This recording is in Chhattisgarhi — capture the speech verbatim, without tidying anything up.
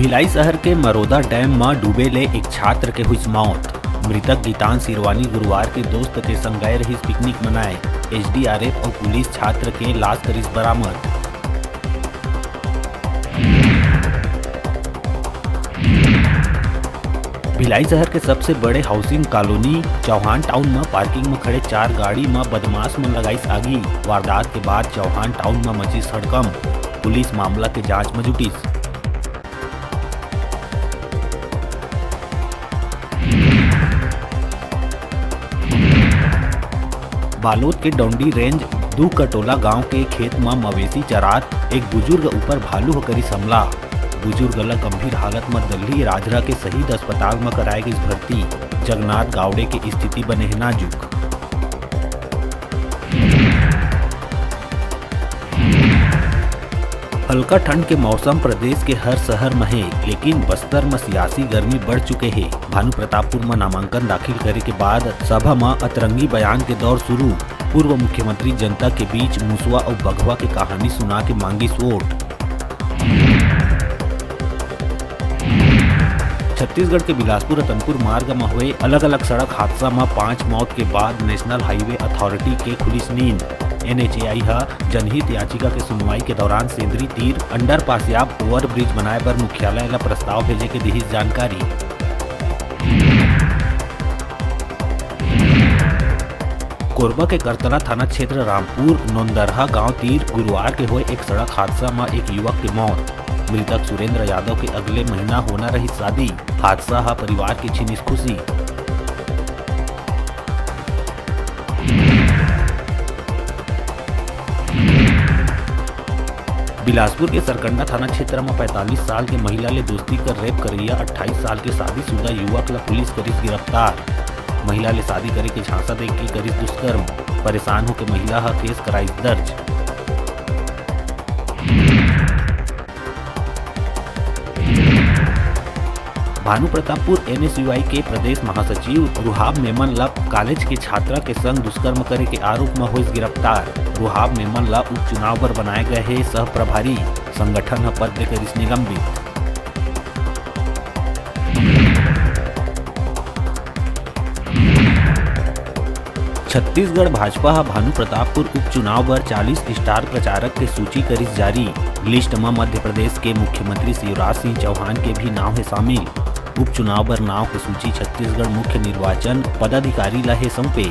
भिलाई शहर के मरोदा डैम म डूबे ले एक छात्र के हुइस मौत। मृतक गीतांश सिरवानी गुरुवार के दोस्त के संग गए रहिस पिकनिक मनाए। एसडीआरएफ अउ पुलिस छात्र के लाश करिस बरामद। भिलाई शहर के सबसे बड़े हाउसिंग कॉलोनी चौहान टाउन म पार्किंग म खड़े चार गाड़ी म बदमाश मन लगाइस आगी। वारदात के बाद चौहान टाउन म मचिस हड़कंप। पुलिस मामला के जांच म जुटिस। बालोद के डौंडी रेंज दू कटोला गांव के खेत म मवेशी चरात एक बुजुर्ग ऊपर भालू ह करिस हमला। बुजुर्ग ल गंभीर हालत म दल्ली राजरा के शहीद अस्पताल म कराए गइस भर्ती। जगन्नाथ गावड़े के स्थिति बने हे नाजुक। हल्का ठंड के मौसम प्रदेश के हर शहर म हे, लेकिन बस्तर म सियासी गर्मी बढ़ चुके हे। भानु प्रतापपुर म नामांकन दाखिल करे के बाद सभा म अतरंगी बयान के दौर शुरू। पूर्व मुख्यमंत्री जनता के बीच मुसवा अउ बघवा के कहानी सुना के मांगिस वोट। छत्तीसगढ़ के बिलासपुर रतनपुर मार्ग म होए अलग-अलग सड़क हादसा म पांच मौत के बाद नेशनल हाईवे अथॉरिटी के खुलिस नींद। एनएचएआई ह जनहित याचिका के सुनवाई के दौरान सेंदरी तीर अंडरपास या ओवरब्रिज बनाए बर मुख्यालय ल प्रस्ताव भेजे के दिहिस जानकारी। कोरबा के करतला थाना क्षेत्र रामपुर नोंदरहा गांव तीर गुरुवार के होए एक सड़क हादसा म एक युवक के मौत। मृतक सुरेंद्र यादव के अगले महीना होना रहिस शादी। हादसा ह परिवार के छीनिस खुशी। बिलासपुर के सरकंडा थाना क्षेत्र म पैंतालीस साल के महिला ले दोस्ती कर रेप करइया अट्ठाईस साल के शादीशुदा युवक ल पुलिस करिस गिरफ्तार। महिला ले शादी करे के झांसा देके करिस दुष्कर्म। परेशान होके महिला ह केस कराइस दर्ज। भानु प्रतापपुर एनएसयूआई के प्रदेश महासचिव रुहाब मेमन ल कॉलेज के छात्रा के संग दुष्कर्म करे के आरोप म होइस गिरफ्तार। रुहाब मेमन ल उपचुनाव बर बनाए गए हे सह प्रभारी, संगठन ह पद ले करिस निलंबित। छत्तीसगढ़ भाजपा ह भानु प्रतापपुर उपचुनाव बर चालीस स्टार प्रचारक के सूची करिस जारी। लिस्ट म मध्य प्रदेश के मुख्यमंत्री शिवराज सिंह चौहान के भी नाव हे शामिल। उपचुनाव बर नाव के सूची छत्तीसगढ़ मुख्य निर्वाचन पदाधिकारी ल हे सौंपे।